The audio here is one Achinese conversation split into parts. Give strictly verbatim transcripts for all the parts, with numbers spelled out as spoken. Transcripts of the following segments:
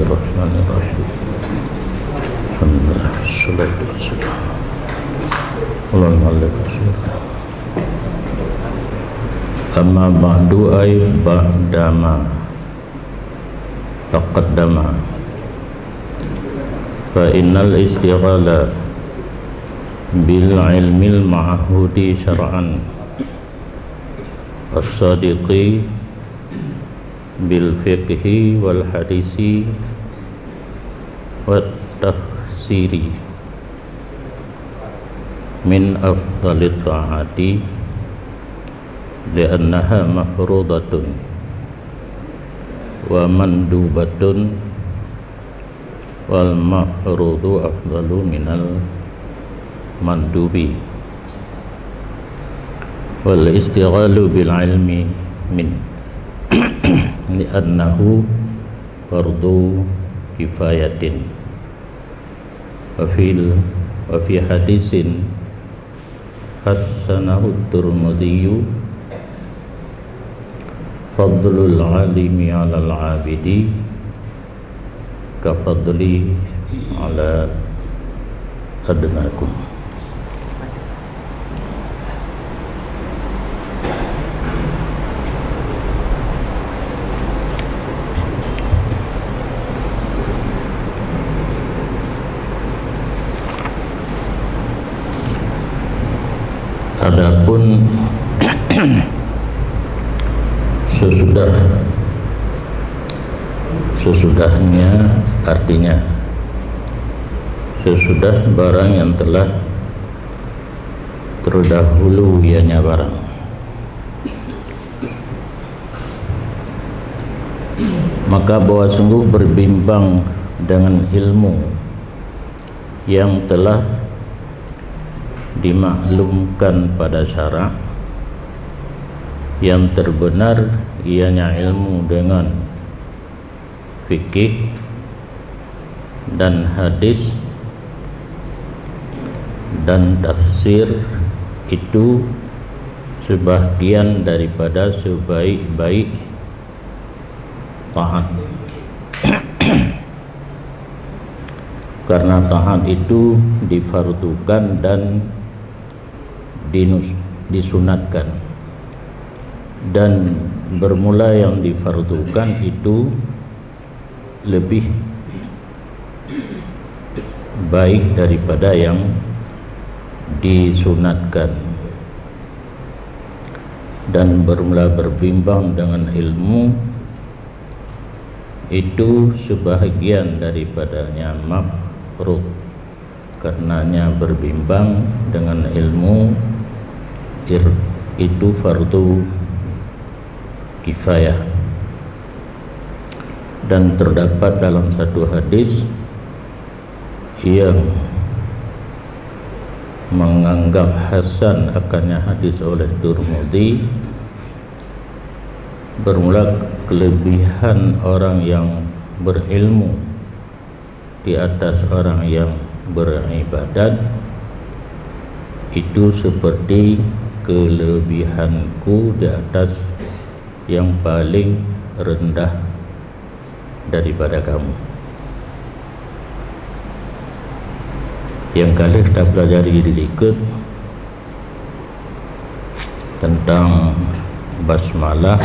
Bismillahirrahmanirrahim. Alhamdulillah, salatu wassalamu ala Rasulillah. Amma ba'du, ay ba'dama taqaddama, fa innal istighala bil ilmil ma'hudi syar'an, as-sadiqi bil fiqhi wal hadisi wat tafsiri min afdalit ta'ati, li'annaha mafrudatun wa mandubatun, wal mafrudu afdalu minal mandubi, wal istighalu bil ilmi min, li'annahu fardu kifayatin. Wa fil, wa fi hadisin hassanahu Tirmidzi, fadlul alimi 'alal 'abidi ka fadli 'ala adnakum. Adapun sesudah, sesudahnya, artinya sesudah barang yang telah terdahulu ianya barang, maka bahwa sungguh berbimbang dengan ilmu yang telah dimaklumkan pada syarak, yang terbenar ianya ilmu dengan fikih dan hadis dan tafsir, itu sebahagian daripada sebaik-baik taat. Karena taat itu difardukan dan dinus-, disunatkan, dan bermula yang difardukan itu lebih baik daripada yang disunatkan, dan bermula berbimbang dengan ilmu itu sebahagian daripadanya mafrud, karenanya berbimbang dengan ilmu ir-, itu fardu kifayah. Dan terdapat dalam satu hadis yang menganggap hasan akannya hadis oleh Tirmidzi, bermula kelebihan orang yang berilmu di atas orang yang beribadat itu seperti kelebihanku di atas yang paling rendah daripada kamu. Nyang ka lheueh tapelajari di likot tentang basmalah,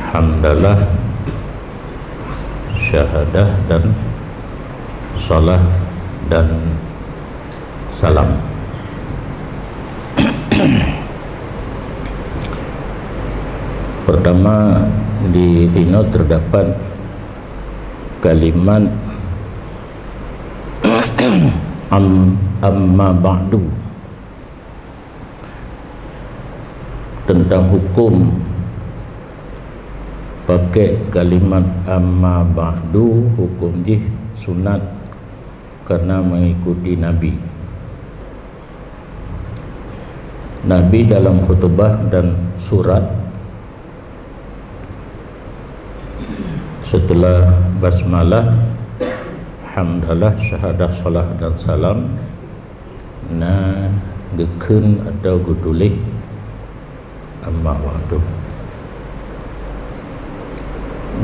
hamdalah, syahadah, dan salah dan salam. Pertama, di sinoe terdapat kalimat am-, amma ba'du. Tentang hukum pakai kalimat amma ba'du, hukum jih sunat karena mengikuti Nabi. Nabi dalam khutbah dan surat, setelah basmalah, hamdalah, syahadah, salah, dan salam, na geukheun atau geutuléh amma ba'du.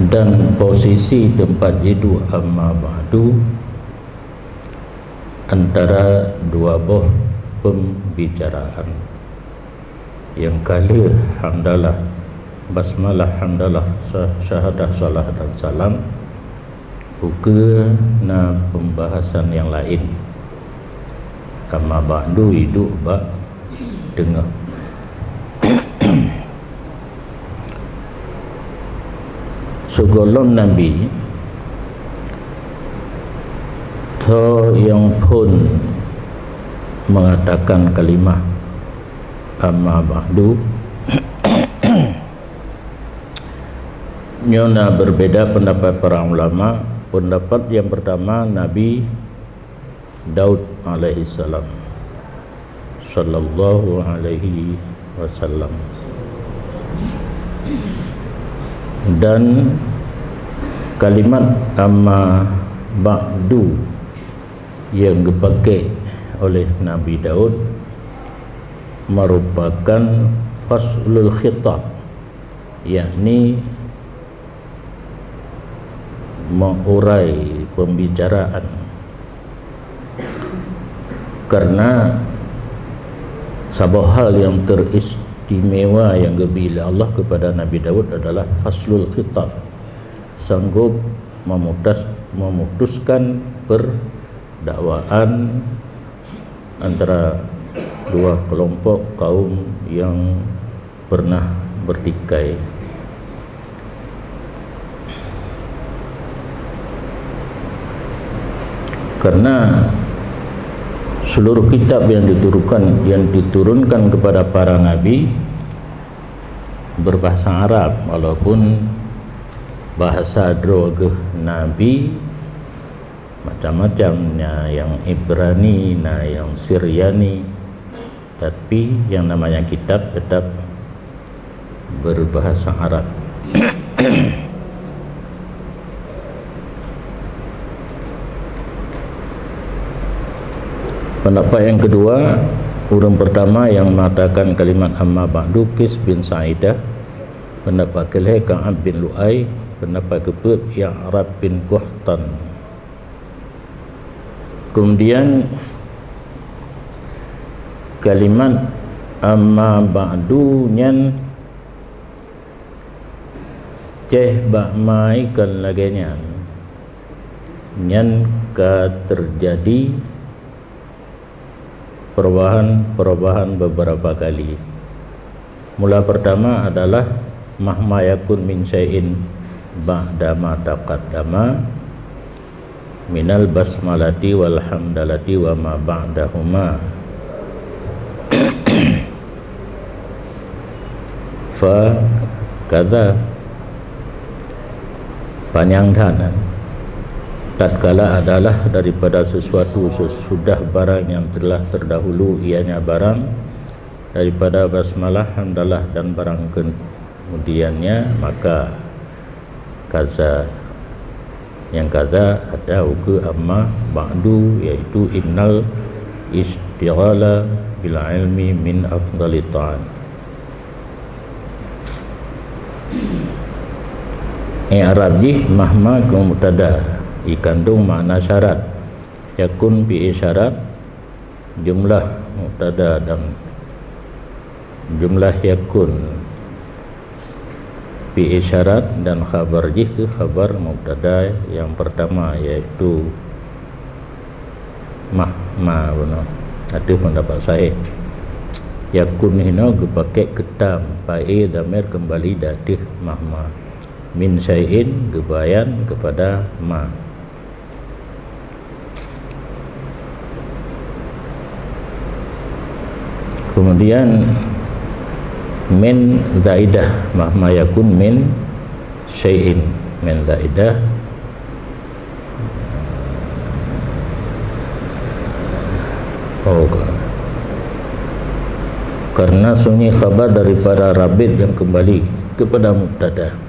Dan posisi teumpat jiduek amma ba'du antara dua boh peumbicaraan. Nyang ka lheueh hamdalah, basmalah, hamdalah, sya-, syahadah, salah dan salam, ukeue na peumbahasan nyang laén. Amma ba'du iduek bak teungoh. Sigohlom Nabi, tho nyang phon meungatakan kalimah amma ba'du, nyoe na berbeda pendapat para ulama. Pendapat nyang pertama, Nabi Daud alaihissalam, sallallahu alaihi wasallam. Dan kalimat amma ba'du nyang geupaké oleh Nabi Daud merupakan faslul khitab, yakni meuurai peumbicaraan. Karena saboh hal nyang teristimewa nyang geubri lé Allah keupada Nabi Daud adalah faslul khitab, sanggob memutas-, memutuskan perdakwaan antara dua kelompok kaum nyang pernah bertikai. Karena seluruh kitab yang diturunkan, yang diturunkan kepada para nabi berbahasa Arab, walaupun bahasa droe geuh nabi macam-macam, na nyang Ibrani, na nyang Suryani, tapi yang namanya kitab tetap berbahasa Arab. Pendapat yang kedua, ureuëng pertama yang mengatakan kalimat amma ba'du Qais bin Sa'idah, pendapat keulhée Ka'ab bin Lu'ai, pendapat keupeuet Ya'rab bin Qahtan. Kemudian kalimat amma ba'du nyan ceh bak ma ikan lagée nyan, nyan ka terjadi perubahan-perubahan beberapa kali. Mula pertama adalah mahma yakun min syai'in ba'da ma taqaddama minal basmalati wal hamdalati wa ma ba'dahuma. Fa kadza, panyang that. Tatkala adalah daripada sesuatu sesudah barang yang telah terdahulu, ianya barang daripada basmalah, hamdalah, dan barang kemudiannya, maka kadza. Nyang kadza ada ukeue amma ba'du, yaitu innal istighala bil ilmi min afdhalit ta'at. I'rab jih mahma keu mubtada, ikandong makna syarat. Yakun fi'il syarat, jumlah mubtada dan jumlah yakun fi'il syarat dan khabar jih keu khabar mubtada yang pertama, yaitu mahma bunoe. Ateueh pendapat sahih, yakun hinoe geupaké keu tam, paé damir keumbali di ateueh mahma. Min syai'in geubayan keupada ma. Kemudian min zaidah, mahma yakun min syai'in, min zaidah. Oh, karena sunyi khabar daripada rabit yang kembali kepada mubtada.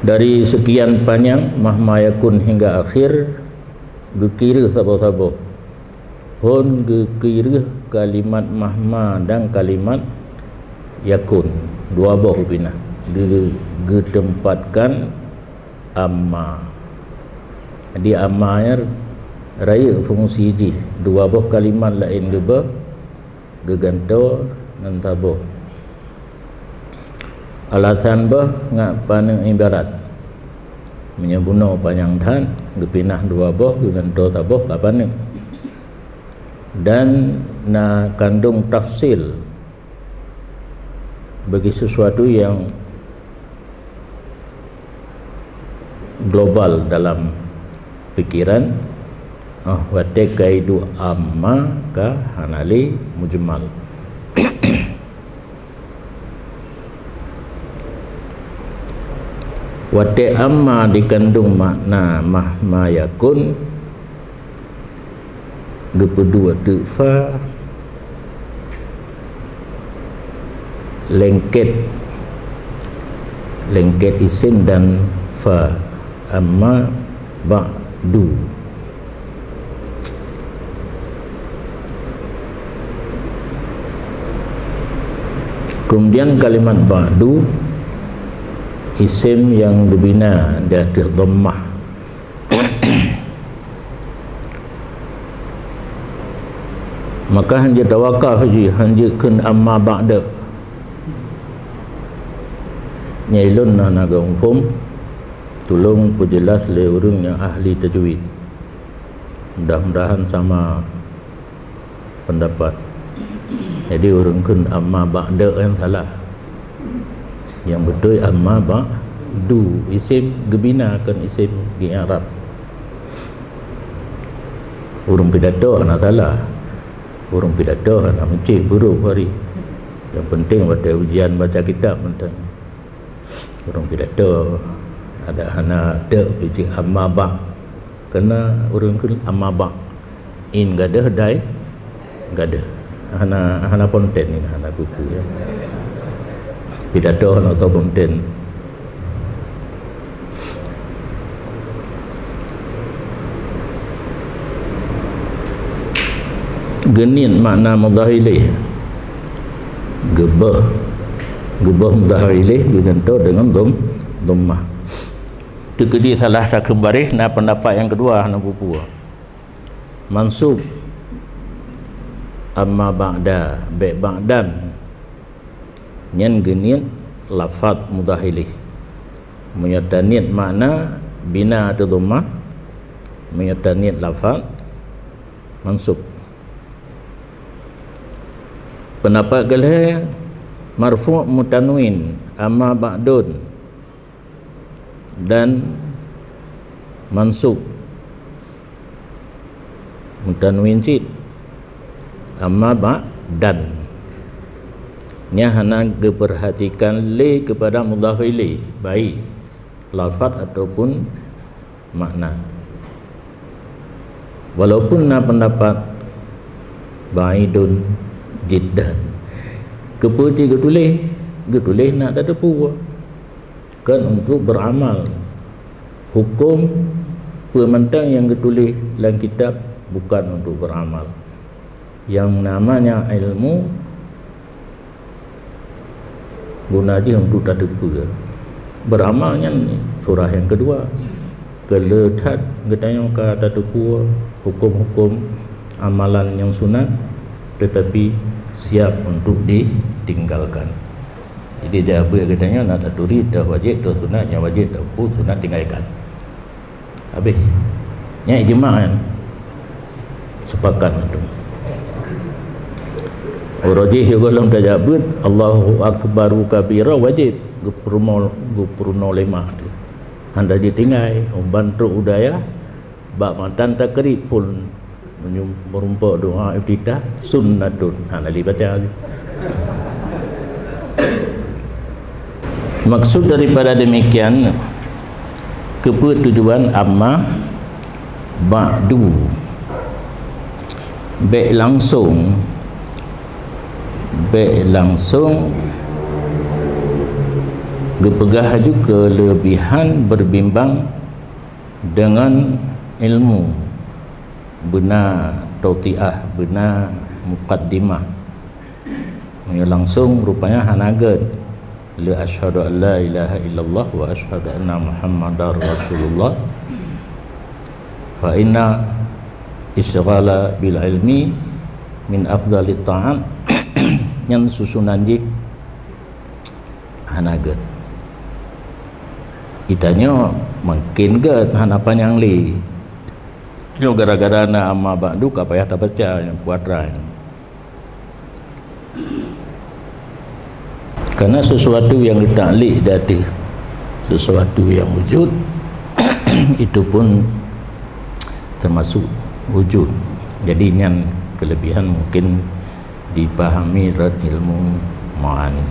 Dari sekian panjang mahma yakun hingga akhir, geukireuh saboh-saboh. Phon geukireuh kalimat mahma dan kalimat yakun, dua boh pinah. ge-, geuteumpatkan amma. Jadi amma nyan rayeuk fungsi jih, dua boh kalimat laén geuboh, geugantoe ngon saboh. Alasan boh ngat paneuk ibarat. Meunyoe bunoe panyang that, geupinah dua boh, geugantoe saboh ka paneuk. Dan na kandong tafsil bagi sesuatu yang global dalam pikiran. Ah, watée kaidu amma ka hana lé mujmal. Watée amma dikandung makna mahma yakun, geupeuduek teuk fa, lengket, lengket isim dan fa, amma ba'du. Kemudian kalimat ba'du, isim yang geubina di ateueh dhammah. Maka hanjeuet tawakaf jih, hanjeuet kheun amma ba'da. Nyan ulôn na, na geuhom, tulông peujeulaih lé ureuëng nyang ahli tajwid. Mudah-mudahan sama pendapat. Jadi ureuëng kheun amma ba'da nyang salah. Nyang beutôi amma ba'du, isim geubina kon isim geui'rab. Ureuëng pidato hana salah. Ureuëng pidato hana meucéh buruk hari. Yang penting watée ujian baca kitab mantong. Ureuëng pidato ada hana deuk biji amma ba. Kena ureuëng kheun amma ba. In gadeuh dai gadeuh. Hana, hana ponten ni, hana kuku ya. Pidato hana tau ponten. Geuniet makna mudhaf ilaih. Geubeuh. Geubeuh mudhaf ilaih geugantoe deungon dhom-, dhammah. Teukeudi salah takheun baréh, na pendapat nyang keudua hana peue-peue. Mansub amma ba'da, bék ba'dan. Nyan geuniet lafaz mudhaf ilaih. Meunyoe taniet makna bina ateueh dhammah, meunyoe taniet lafaz mansub. Pendapat keulhée marfu' mutanwin amma ba'dun dan mansub mutanwin cit amma ba'dan. Nyan hana geupeurhatikan lé keupada mudhaf ilaih, baik lafaz ataupun makna. Walaupun na pendapat ba'idun jiddan, keupeue cit geutuléh, geutuléh nak tateupeue. Kon untuk beramal. Huköm peue mantong nyang geutuléh lam kitab bukan untuk beramal. Yang namanya ilmu guna jih untuk tateupeue. Beramal nyan surah nyang keudua. Keu le that geutanyoe ka tateupeue huköm-huköm amalan nyang sunat, tetapi siap untuk ditinggalkan. Jadi, jak beuet geutanyoe na taturi, toh wajéb, toh sunat, nyang wajéb tateupeue, sunat tinggalkan. Habéh. Nyan ijma' nyan. Sepakat mandum. Uroe jih sigohlom tajak beuet, Allahu Akbaru kabira wajéb geupeurunoe, geupeurunoe lé mak teuh. Hana jitinggai, umban trok u dayah, bak matan takrieb phon meunyoe meurumpok doa iftitah sunnatun. Hana lé baca. Maksud daripada demikian, keupeue tujuan amma ba'du? Bék langsong, bék langsong geupeugah laju keulebihan berbimbang dengan ilmu, beuna tautiah, beuna mukaddimah. Meunyoe langsong rupanya hana gét. Le asyhadu an la ilaha illallah wa asyhadu anna Muhammadar Rasulullah. Fa inna isyghala bil ilmi min afdhalit ta'at. Nyan susunan jih hana gét. Geutanyoe mungkin gét hana panyang lé. Nyoe gara-gara na amma ba'du ka payah tabaca nyang kuatra nyan. Karena sesuatu yang ditaklik di ateueh sesuatu yang wujud, itu pun termasuk wujud. Jadi nyan kelebihan mungkin dipahami rot ilmu ma'ani.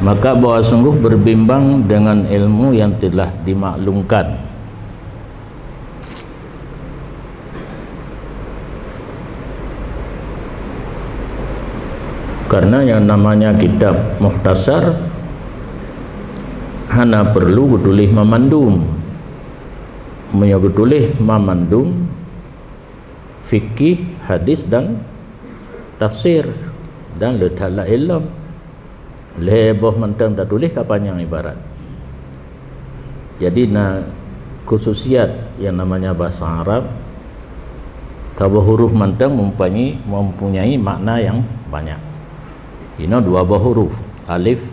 Maka bahwa sungguh berbimbang dengan ilmu yang telah dimaklumkan. Karena yang namanya kitab mukhtasar hana perlu geutuléh mamandum. Meunyoe geutuléh mamandum, fikih, hadis dan tafsir dan le that laén lom. Lhée boh mantong tatuléh ka panyang ibarat. Jadi na khususiat yang namanya bahasa Arab, saboh huruf mantong mempunyai, mempunyai makna yang banyak. Inoe dua boh huruf, alif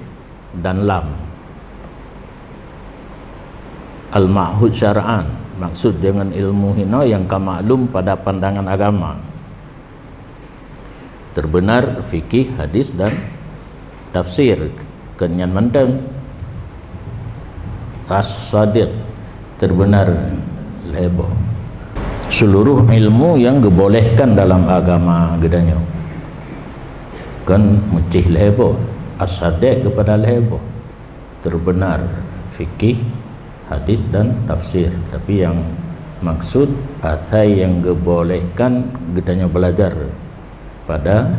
dan lam. Al-ma'hud syar'an, maksud dengan ilmu hinoe yang ka maklum pada pandangan agama. Terbenar fikih, hadis dan tafsir, keu nyan mantong. As-sadiq, terbenar lhée boh. Seluruh ilmu yang geubolehkan dalam agama geutanyoe, kon meucih lhée boh. As-sadiq keupada lhée boh. Terbenar fikih, hadis dan tafsir. Tapi yang maksud asai yang geubolehkan geutanyoe belajar pada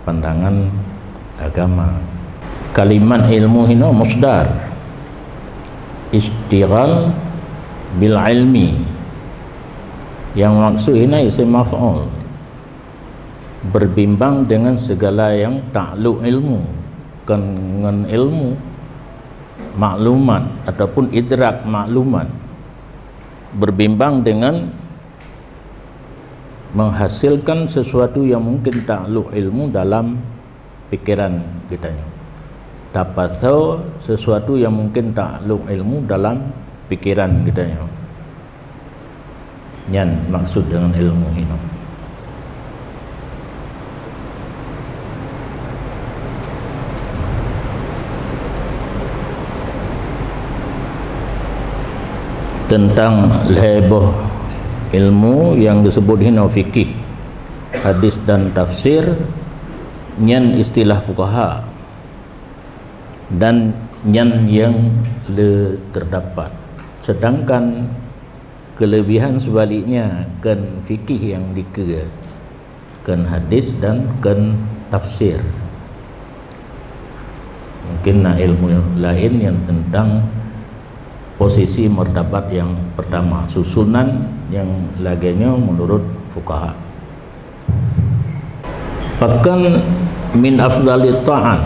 pandangan agama. Kalimat ilmu hinoe musdar, istighal bil ilmi. Yang maksud hinoe isim maf'ul, berbimbang dengan segala yang takluk ilmu, kon ngon ilmu, maklumat ataupun idrak maklumat, berbimbang dengan menghasilkan sesuatu yang mungkin takluk ilmu dalam pikiran geutanyoe. Tapasoe sesuatu yang mungkin takluk ilmu dalam pikiran geutanyoe. Nyan maksud dengan ilmu hinoe. Tentang lhée boh ilmu yang disebut hinoe fikih, hadis dan tafsir, nyan istilah fuqaha dan nyan yang le terdapat. Sedangkan kelebihan sebaliknya, kon fikih yang dikeue, kon hadis dan kon tafsir. Mungkin na ilmu laén yang tentang posisi martabat yang pertama, susunan yang lagée nyoe menurut fuqaha. Pakon min afdhalit ta'at,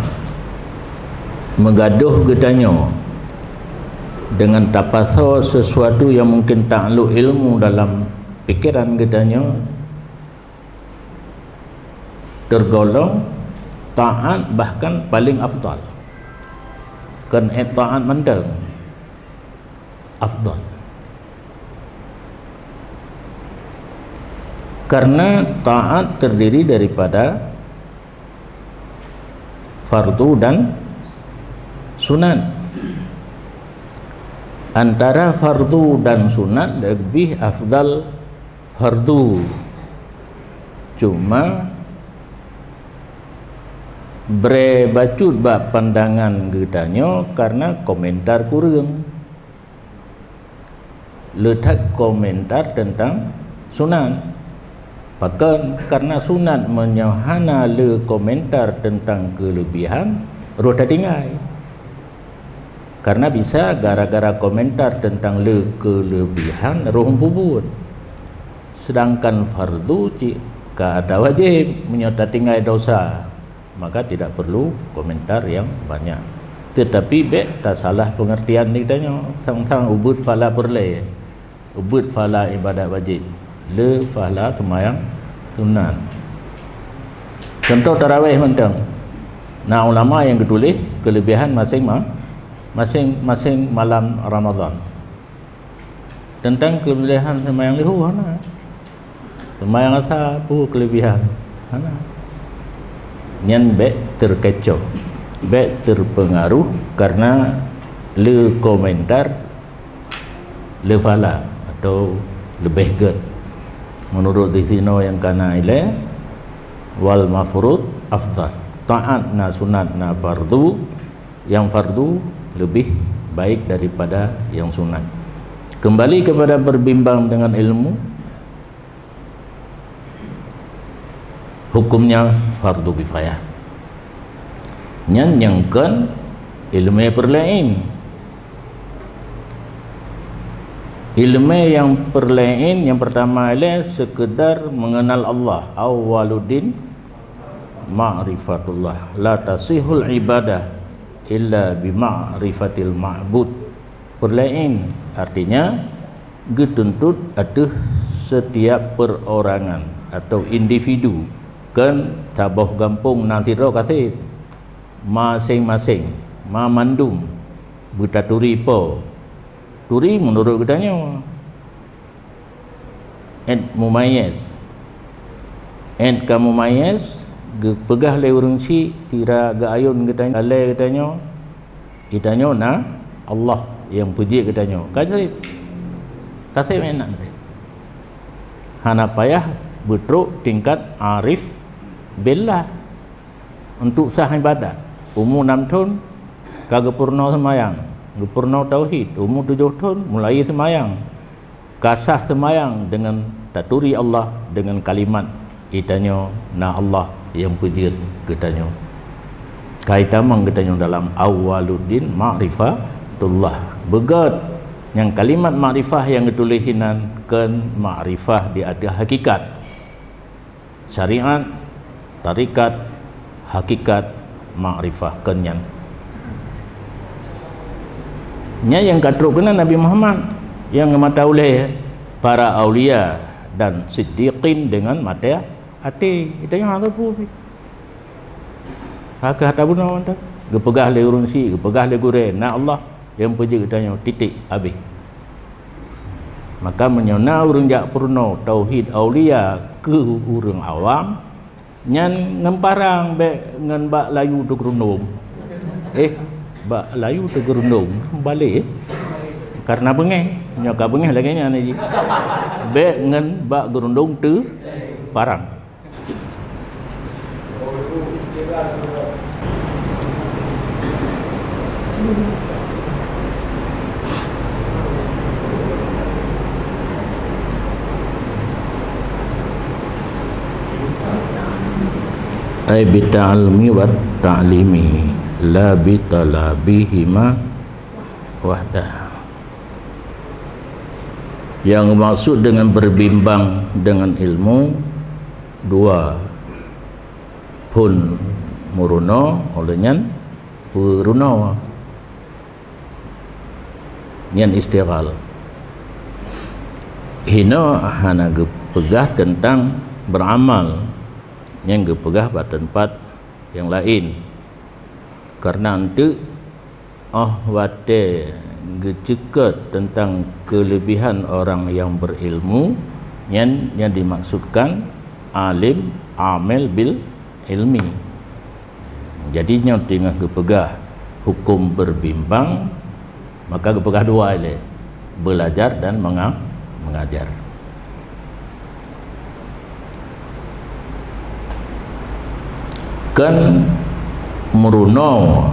meugadoh geutanyoe dengan tapasoe sesuatu yang mungkin takluk ilmu dalam pikiran geutanyoe, tergolong taat bahkan paling afdal. Kon ék taat mantong afdal. Karena taat terdiri daripada fardu dan sunat. Antara fardu dan sunat lebih afdal fardu. Cuma bré bacut bak pandangan geutanyoe karena komentar kureueng. Le that komentar tentang sunat. Pakon? Karena sunat meunyoe hana le komentar tentang keulebihan, roh tatinggai. Karena bisa gara-gara komentar tentang le keulebihan roh meupubuet. Sedangkan fardu cit ka ata wajéb meunyoe tatinggai dosa. maka tidak perlu komentar yang banyak. Tetapi bék tasalah pengertian di tanyoe, sang-sang ubit pahala peureulée, ubit pahala ibadat wajib, le pahala seumayang sunat. Contoh tarawih mantong, na ulama nyang geutuléh keulebihan maséng ma-, maséng-maséng malam Ramadhan. Teuntang keulebihan seumayang leuhô hana. Seumayang asa peue keulebihan? Hana. Nyan bék teukecoh, bék teupeungaruh kareuna le komentar le pahala atau leubeh gét. Meunurot di sinoe nyang kana ilée, wal mafrud afdal. Taát na sunat na fardu, nyang fardu leubeh baik daripada nyang sunat. Kembali kepada berbimbang dengan ilmu, hukumnya fardu kifayah. Nyan nyang kon ileumé peureulée. Ileumé nyang peureulée, nyang pertama ilée sekedar mengenal Allah. Awwaluddin ma'rifatullah. La tasihul ibadah illa bi ma'rifatil ma'bud. Peureulée, artinya, geutuntot ateueh setiap perorangan atau individu, kon saboh gampông na sidroe kaseb, maséng-maséng, mamandum beutaturi po. Turi meunurot geutanyoe. Ét mumayyiz. Ét ka mumayyiz, geupeugah lé ureuëng syiek, sira geuayôn geutanyoe, alée geutanyoe, geutanyoe na Allah nyang peujeuet geutanyoe. Ka seb, ka seb ét na. Hana payah beutrok tingkat arif billah. Untuk sah ibadat, umu nam thon ka geupeurunoe seumayang, geupeurunoe tauhid, umu tujoh thon mulai seumayang. Ka sah seumayang deungon taturi Allah deungon kalimat, "Geutanyoe na Allah nyang peujeuet geutanyoe." Ka itamong geutanyoe dalam awwaluddin ma'rifatullah. Beugét nyang kalimat makrifah nyang geutuléh hinan kon makrifah di ateueh hakikat. Syariat, tarekat, hakikat, makrifah, kon nyan. Nyan nyang ka trok keunan Nabi Muhammad nyang geumata ulée para aulia dan siddiqin deungon maté até. Geutanyoe hana peue pih. Ka keuh ata bunoe mantong. Geupeugah lé ureuëng syiek, geupeugah lé gurée, na Allah nyang peujeuet geutanyoe, titik, habéh. Maka meunyoe na ureuëng jak peurunoe tauhid aulia keu ureuëng awam, nyan ngon parang, bék ngon bak layu teugeurundong. Eh, bak layu teugeurundong, balek. Kareuna beungéh, nyoe ka beungéh lagée nyan jih. Bék ngon bak geurundong teu parang. Ai bita'allumi wa ta'limi, la bitalabihima wahdah. Yang maksud dengan berbimbang dengan ilmu, dua, phon meurunoe, óh lheueh nyan peurunoe. Nyan istighal. Hinoe hana geupeugah teuntang beuramal, nyan geupeugah bak teumpat nyang laén. Kareuna eunteuk óh watée geuceukeut teuntang keulebihan orang nyang beurilmu, nyan nyang dimaksudkan alim amil bil ilmi. Jadi nyoe teungoh geupeugah huköm berbimbang, maka geupeugah dua ilée, belajar dan menga-, mengajar. Kon meurunoe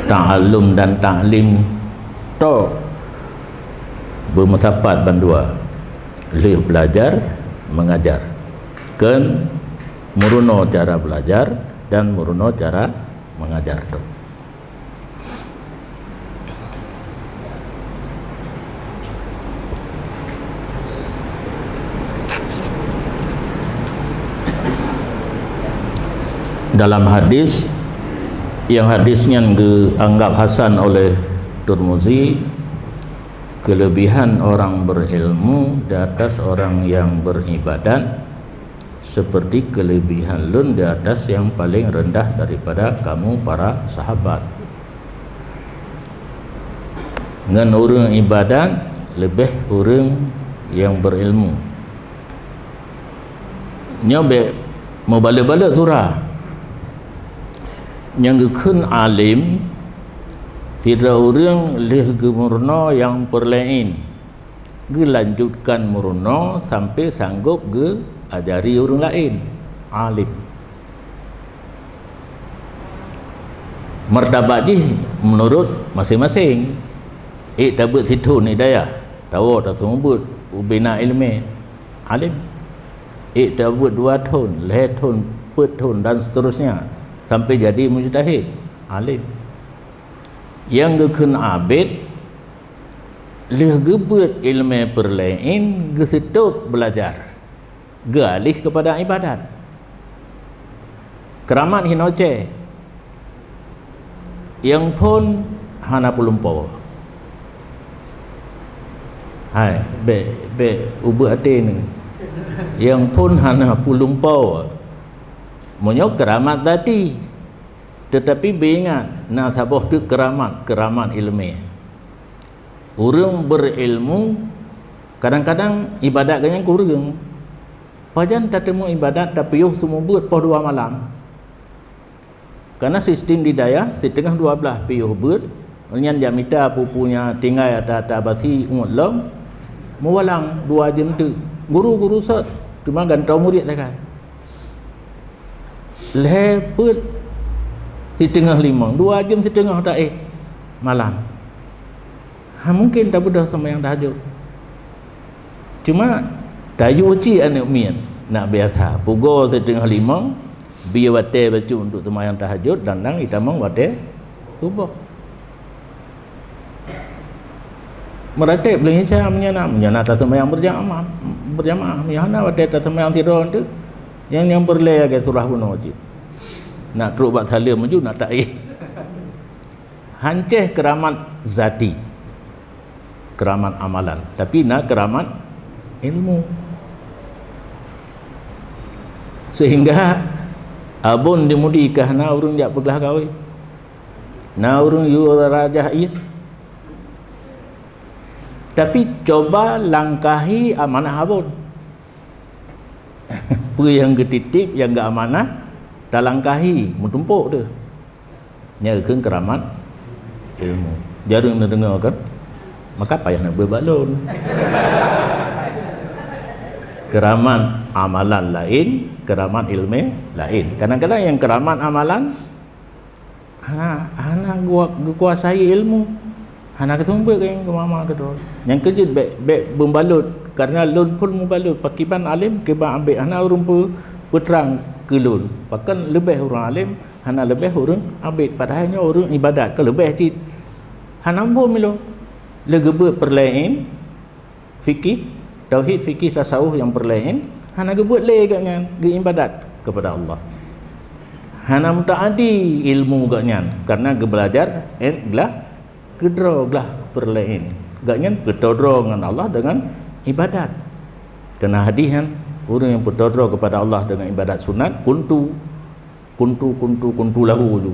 ta'allum dan ta'lim tok beumeusapat bandua, lheueh belajar mengajar. Kon meurunoe cara belajar dan meurunoe cara mengajar tok. Dalam hadis, yang hadis nyan geuanggap hasan oleh Turmuzi, kelebihan orang berilmu di atas orang yang beribadat seperti kelebihan lôn di atas yang paling rendah daripada kamu para sahabat. Ngon ureuëng ibadat leubeh ureuëng nyang beurilmu. Nyoe bék meubalot-balot surah. Nyang geukheun alim, sidroe ureuëng lheueh geumeurunoe nyang peureulée, geulanjutkan meurunoe sampoe sanggob geuajari ureuëng laén. Alim. Martabat jih meunurot maséng-maséng. Ék tabeuet sithon hidayah, tawoe taseumeubeuet ubena iéleumé, alim. Ék tabeuet dua thon, lhée thon, peuet thon dan seterusnya sampoe jadi mujtahid, alim. Nyang geukheun abid, lheueh geubeuet iéleumé peureulée, geuseutôt beulajar, geualih keupada ibadat. Keuramat hinoe cé, nyang phon hana peulumpoe. Hai, bék, bék ubeuet até neuh. Nyang phon hana peulumpoe. Meunyoe keuramat tadi, teutapi beuingat, na saboh teuk keuramat, keuramat iéleumé. Ureuëng beurilmu kadang-kadang ibadat geuhnyan kureueng. Pajan tateumé ibadat tapiôh seumeubeuet poh dua malam? Karena sistem di dayah siteungoh dua blaih piôh beuet, nyan jak mita peue-peue nyang tinggai ata-ata basi uet lom, meuwalang dua jeuem teuk. Guru-guru sot, teuma gantoe murit sagai. Lhée peuet siteungoh limong, dua jeuem siteungoh taéh malam. Ha mungken tabeudôh seumayang tahajud. Cuma tayue cit aneuëk miet, nak biasa pugoe siteungoh limong, bie watée bacut untuk seumayang tahajud dan nang itamong watée suboh. Meuratéb lé Isa meunyoe na, meunyoe na taseumayang beurjamaah, beurjamaah. Meunyoe hana watée taseumayang sidroe teuk, nyang, nyang peureulée lagée surah bunoe cit. Nak trok bak saleuem maju, nak taéh. Hancéh keuramat zati, keuramat amalan, tapi na keuramat ilmu. Sehingga abon di Mudi ka hana ureuëng jak peuglah kawé. Na ureuëng yue rajah ié. Tapi coba langkahi amanah abon. Peue nyang geutitip, nyang geuamanah, talangkahi, meutumpok teuh. Nyan geukheun keuramat ilmu. Jareueng neudeungoe kan? Maka payah neubeuet bak lôn. Keuramat amalan laén, keuramat iéleumé laén. Kadang-kadang nyang keuramat amalan, hana, hana geu-, geukuasai ilmu, hana geuseumeubeuet keu nyang geumama keudroe. Nyang keujeuet bék, bék meubalot, karena lôn phon meubalot, pakriban além, kiban abét, hana ureuëng peu-, peutrang keu lôn. Pakon leubeh ureuëng além, hana leubeh ureuëng abét, padahai nyoe ureuëng ibadat ka leubeh cit. Hana muphom ilôn. Lé geubeuet peureulée, fikih, tauhid, fikih, tasawuf nyang peureulée, hana geubeuet lé gobnyan geuibadat keupada Allah. Hana mutaadi ilmu gobnyan, karena geubelajar, eh, glah, keudroe glah peureulée. Gobnyan peutoe droe ngon Allah deungon ibadat. Keureuna hadih nyan, ureuëng nyang peutoe droe keupada Allah deungon ibadat sunat, kuntu kuntu, kuntu, kuntu lahu ju.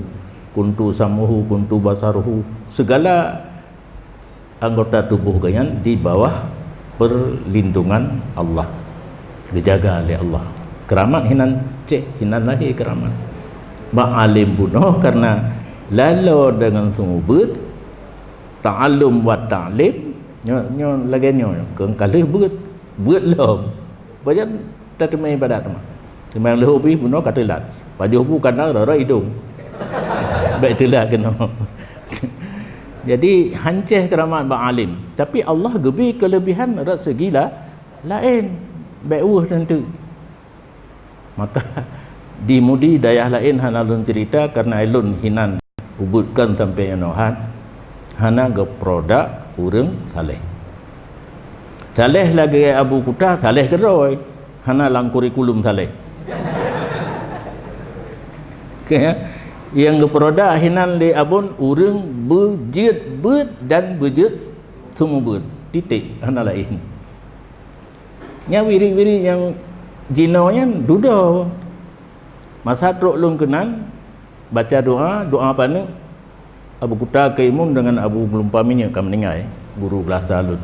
Kuntu sam'uhu, kuntu basaruhu. Segala anggota tubuh gobnyan di bawah perlindungan Allah. Dijaga oleh Allah. Keuramat hinan céh, hinan lahé keuramat. Bak além bunoe karena laloe deungon seumeubeuet, ta'allum wa ta'lim, nyoe, nyoe lagée nyoe, keu ka lheueh beuet, beuet lom. Pajan tateumé ibadat teuma. Seumayang leuhô pih bunoe ka teulat. Pajoh bu kana rara idong. Bék teulat keunoe. Jadi, hancéh keuramat bak além. Tapi Allah geubri keulebihan rot segi la-, laén. Bék weueh teunteuk. Maka, di Mudi dayah laén hana lôn cerita karena ilôn hinan. Ubeut kon sampoe inoe han, hana geuprodak ureuëng saleh. Saleh lagée Abu Kuta, saleh keudroe, hana lam kurikulum saleh. Nyang geuperodak hinan lé Abon ureuëng beujeuet beuet dan beujeuet seumeubeuet. Titik, hana laén. Nyang wirit-wirit nyang jinoe nyan dudoe. Masa trok lôn keunan, baca doa, doa paneuk, Abu Kuta Keumum deungon Abu Geulumpa Minyeuk ka meuninggai, guru geulasa lôn.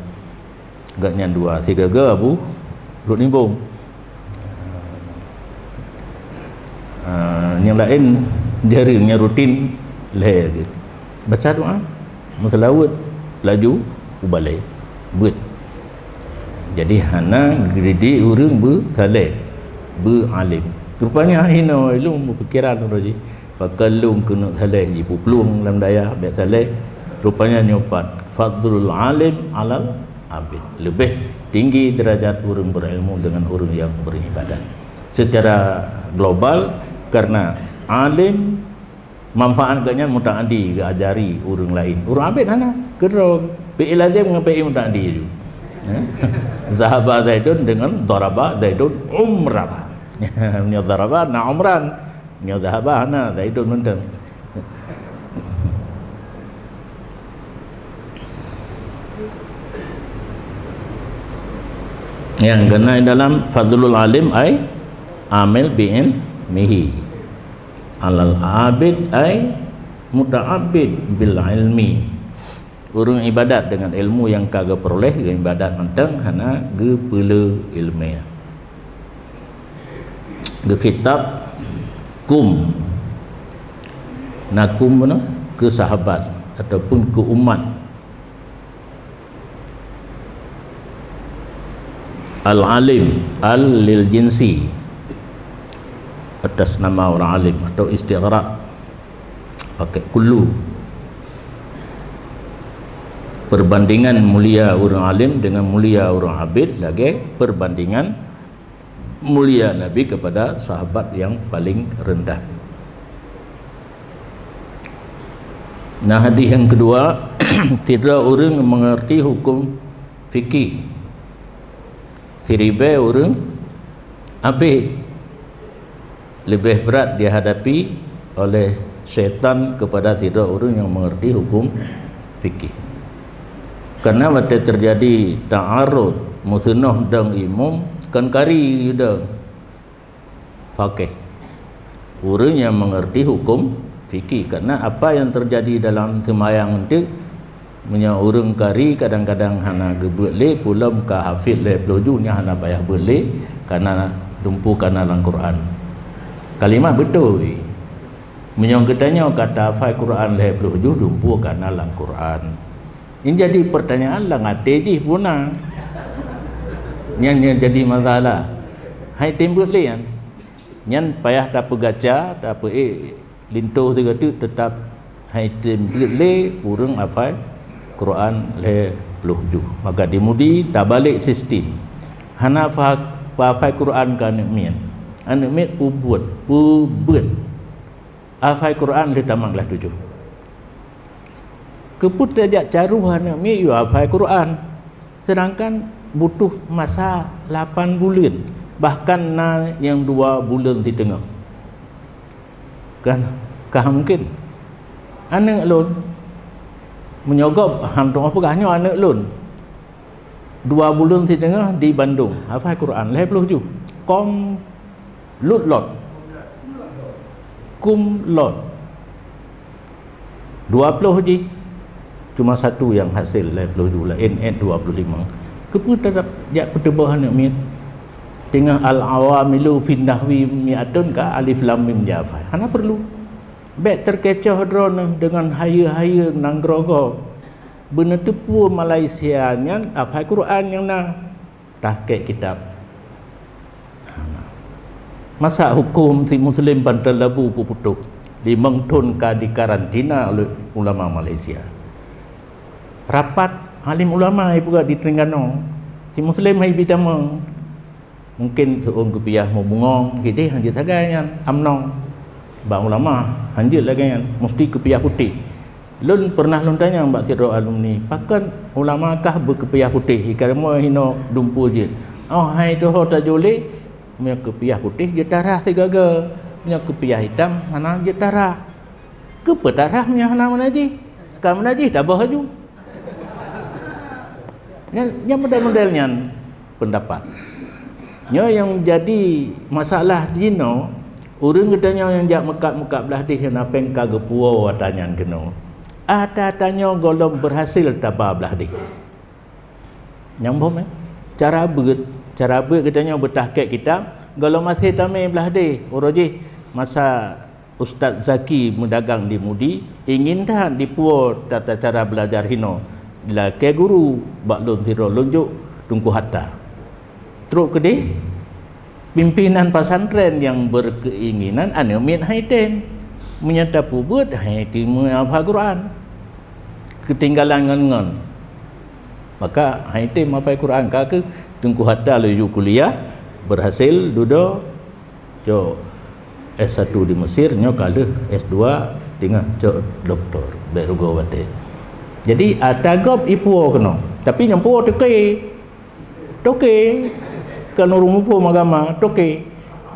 Gobnyan dua, sigaga Abu Lhok Nimbong. Ah, nyang laén jareueng, nyang rutin lhée geuh. Baca doa, meuseulaweuet, laju u balée. Beuet. Jadi hana geudidik ureuëng beusaleh, beualém. Rupanya hinoe lôn beupikiran uroe jih. Pakon lôn keuneuk saleh jipuplueng lam dayah bék saleh. Rupanya nyoe pat fadlul alim alal abid. Leubeh tinggi derajat ureuëng beurilmu deungon ureuëng nyang beribadat. Secara global, karena alim manfaat geuh nyan mutaaddi geuajari ureuëng laén. Ureuëng abid hana, keudroe. Fi'il lazim ngon fi'il mutaaddi ju. Eh? Zahaba Zaidun deungon daraba Zaidun Umran. Nyoe daraba na Umran. Nyoe zahaba hana, Zaidun mantong. Nyang keunan dalam fadlul alim ai amil bi ilmihi. Alal abid ai muta'abbid bil ilmi. Ureuëng ibadat deungon ilmu nyang ka geupeuroleh, geuibadat mantong hana geupeule iéleumé. Geukhitab kum. Na kum bunoe keu sahabat ataupun keu umat. Al-alim, al lil jinsi, atas nama orang alim, atau istighraq pakai kullu. Perbandingan mulia ureuëng alim dengan mulia ureuëng abid lagée perbandingan mulia Nabi kepada sahabat yang paling rendah. Nah, hadis yang kedua, sidroe ureuëng mengerti hukum fikih, siribée ureuëng abid. Leubeh brat dihadapi oleh syaitan kepada sidroe ureuëng nyang mengerti hukum fikih. Karena watée terjadi ta'arud, meuseunoh dong imum, kon kari dong, faqih. Ureuëng nyang mengerti hukum fikih. Karena apa yang terjadi dalam seumayang eunteuk, meunyoe ureuëng kari kadang-kadang hana geubeuet lé, peulom ka hafid lhée ploh ju, nyan hana payah beuet lé, kana dumpeue kana lam Quran. Kalimah beutôi. Meunyoe geutanyoe ka tahafai Quran lhée ploh ju, dumpeue kana lam Quran. Ini jadi pertanyaan lam até jih puna. Nyan nyang jadi masalah. Hai tem beuet lé nyan. Nyan payah tapeugaca, tapeuék linto sigoe teuk, teutap hai tem beuet lé ureuëng hafai Quran lhée ploh ju. Maka di Mudi tabalek sistem. Hana fa-, hafai Quran keu aneuëk miet. Aneuëk miet peubeuet, peubeuet. Hafai Quran lheueh tamat kelas tujoh. Keupeue tajak caroh aneuëk miet yue hafai Quran, sedangkan butuh masa lapan buleuen, bahkan na nyang dua buleuen siteungoh? Kan, ka mungkin. Aneuëk lôn, meunyoe gob han teungoh peugah nyoe aneuëk lôn, dua buleuen siteungoh di Bandung, hafai Quran lhée ploh ju. Kom lut lot. Kum lot. Dua ploh jih. Cuma satu nyang hasil lhée ploh ju, laén ék dua ploh lima. Keupeue tatap jak peuteuboh aneuëk miet? Teungoh al-awamilu fin nahwi mi'atun ka alif lam mim jafai. Hana perlu. Bék teukecoh droeneuh deungon hayeue-hayeue nyang groe-groe. Beuneuteupeue Malaysia nyan hafai Quran nyang na, tahqiq kitab. Masa huköm si Muslim Bantal Labu peuputôh, limong thon ka dikarantina oleh ulama Malaysia. Rapat alim ulama ibuka di Terengganu, si Muslim hai bitamong. Mungkin seuôn geupiah meubungong, hideh hanjeuet sagai nyan, amnong. Bak ulama hanjeuet lagée nyan, musti geupiah putéh. Lôn pernah lôn tanyong bak sidroe alumni, "Pakon ulama kah beukeupiah putéh, i kamoe hinoe dumpeue jeuet?" "Oh, hai tuho tajulé, meunyoe keupiah putéh jeuet darah sigaga." Nyoe kupiah itam hana jeuet tarhah. Keupeue tarhah meunyoe hana meunan jih? Ka meunan jih taboh laju. Nyan, nyan model-model nyan pendapat. Nyoe nyang jadi masalah jinoe, ureuëng geutanyoe nyang jak meukat-meukat blaih deh, na péng ka geupuwoe ata nyan keunoe. Ata-ata nyoe gohlom berhasil taba blaih deh. Nyang boh mé. Cara beuet, cara beuet geutanyoe beutahkik kitab, gohlom até tamé blaih deh. Uroe jih masa Ustaz Zaki meudagang di Mudi, ingin that dipuwoe tata cara beulajar hinoe. Lakée guru bak lôn sidroe lôn jok Teungku Hatta. Trok keudeh, pimpinan pesantren nyang berkeinginan aneuk miet hai tem. Meunyoe tapeubuet, hai tem hafal Quran. Keutinggalan ngon-ngon. Maka hai tem hafal Quran ka keuh Teungku Hatta laju kuliah, berhasil dudoe, cok S satu di Mesir, nyoe ka lheueh S dua, teungoh cok doktor, bék rugoe watée. Jadi, ata gob ipuwoe keunoe. Tapi nyang puwoe toke. Toke. Kon ureuëng muphom agama, toke.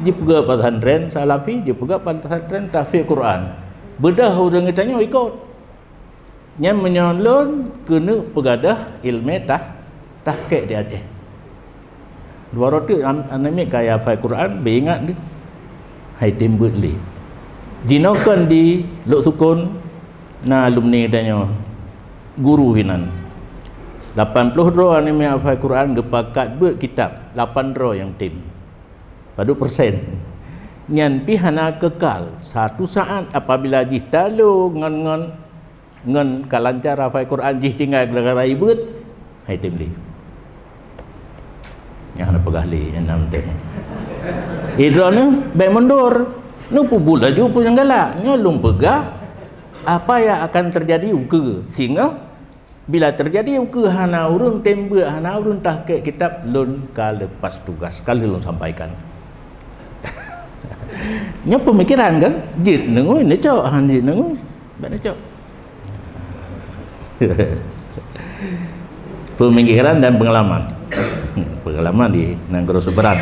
Jipeugah pesantren Salafi, jipeugah pesantren tahfiz Quran. Beudôh ureuëng geutanyoe ikot. Nyan meunyoe lôn keuneuk peugadôh iéleumé tah, tahkik di Aceh. Dua roh teuk an-, aneuk miet ka hafai Quran, beuingat deh. Hai tem beuet lé. Jinoe kon di Lhoksukon na alumni tanyoe, guru hinan. Lapan ploh droe aneuk miet hafai Quran geupakat beuet kitab, lapan droe nyang tem. Padub persen. Nyan pih hana keukal. Satu saat apabila jih talo ngon, ngon ngon ka lancar hafai Quran jih tinggai gara-gara ibeuet, hai tem lé. Nyang hana peugah lé, nyang nam tem. Idroeneuh bék mundur. Neupeubuet laju peue nyang galak. Nyoe lôn peugah apa yang akan terjadi ukeue. Singoh bila terjadi ukeue hana ureuëng tem beuet, hana ureuëng tahkik kitab, lôn ka lepas tugas. Ka lheueh lôn sampaikan. Nyoe peumikiran kan? Jeuet neungui, neucok, han jeuet neungui. Bék neucok. Pemikiran dan pengalaman. Pengalaman di nanggroe seberang.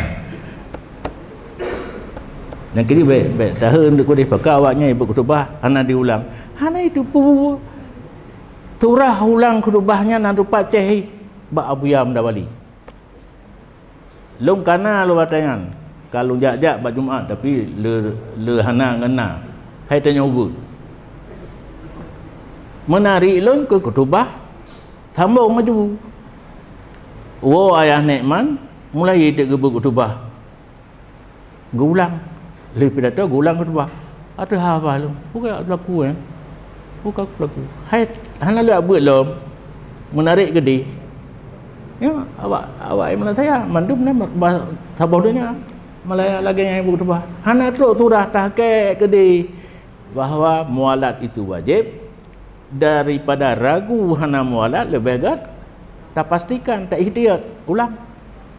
Nyang kiri bék, bék taheun deuek kudeh, pakon awaknyan ibuet khutubah hana diulang. Hana itu pu. Turah ulang khutubah nyan na tupat ceh bak Abuya Muda Wali. Lôn kana lôn watée nyan, ka lôn jak-jak bak Jumat, tapi le, le hana ngon na. Hai tanyoe ubeut. Meunari lôn keu khutubah, sambong laju. Woe ayah Nekman, mulai teuk geubeuet khutubah. Geuulang. Lheueh pidato geuulang khutubah. Ateueh haba lom. Buka pelaku, eh. Buka pelaku. Hai, hana leuak beuet lom. Meunarek keudeh. Ya, awak, awak Malaya mandum na ba-, saboh donya. Malaya lagée nyang ibu khutubah. Hana trok surah tahkik keudeh bahwa mualat itu wajib. Daripada ragu hana mualat, leubeh gét tapastikan, taihtiyat, ulang.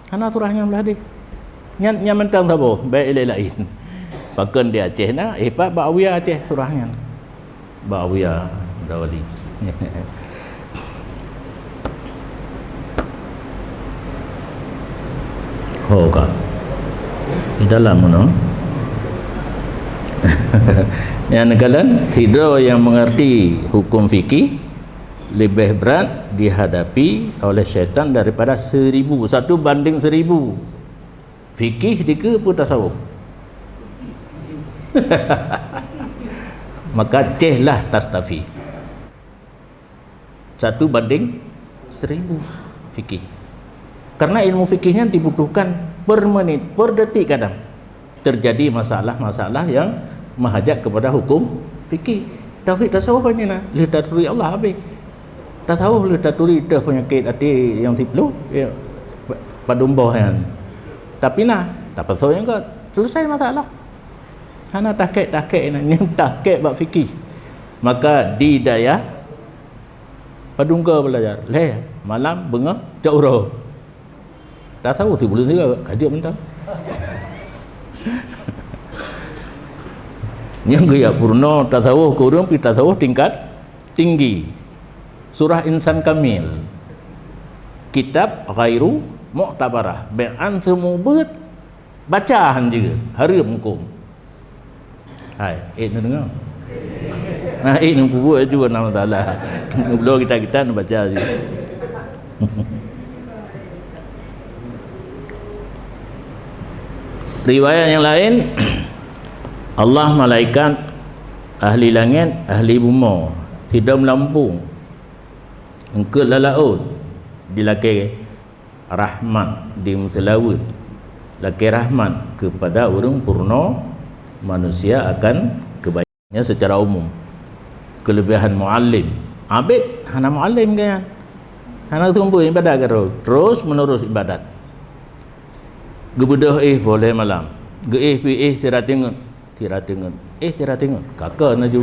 Hana surah nyan blah deh. Nyan, nyan mantong saboh, bék ilée laén. Pakon di Aceh na, eh, pat bak Abuya Aceh surah nyan. Bak Abuya Dawali. Ho ka. Di dalam mana? Nyang neukalon, sidroe nyang mengerti hukum fikih lebih berat dihadapi oleh syaitan daripada seribu, satu banding seribu. Fikih dikeue peue tasawuf. Maka cehlah tastafi. Satu banding seribu fikih. Karena ilmu fikih nyan dibutuhkan per menit, per detik kadang. Terjadi masalah-masalah yang menghajat kepada hukum fikih. Tauhid tasawuf hanya na, lheueh taturi Allah habéh. Tasawuf lheueh taturi teuh peunyakét até nyang siploh, ya, padum boh nyan. Tapi na, tapasoe nyang ka, selesai masalah. Hana tahkik-tahkik inan, nyang tahkik bak fikih. Maka di dayah padum goe beulajar, lhée malam beungoh cok uroe. Tasawuf sibuleuen sigoe, ka jeuet mantong. Nyang geujak peurunoe tasawuf keu ureuëng pih tasawuf tingkat tinggi. Surah Insan Kamil. Kitab ghairu mu'tabarah. Bék an seumubeuet baca han jeuet, hareuem huköm. Hai, eh, neudeungoe? Nah, eh, neupeubuet juga nama taala. Neubloe kita-kita neubaca je. Riwayat yang lain, Allah, malaikat, ahli langét, ahli bumoe, sidom lampung, eungkôt lam laôt, dilakée rahmat, dimeuseulaweuet, lakée rahmat keupada ureuëng peurunoe manusia akan kebaikan. Nyan secara umum. Keulebihan muallim. Abék hana muallim kan? Hana sumber ibadat keudroe. Terus menerus ibadat. Geubeudôh éh boh lhée malam. Geuéh pih éh sira teungeut. Sira teungeut. Éh sira teungeut. Kaka laju.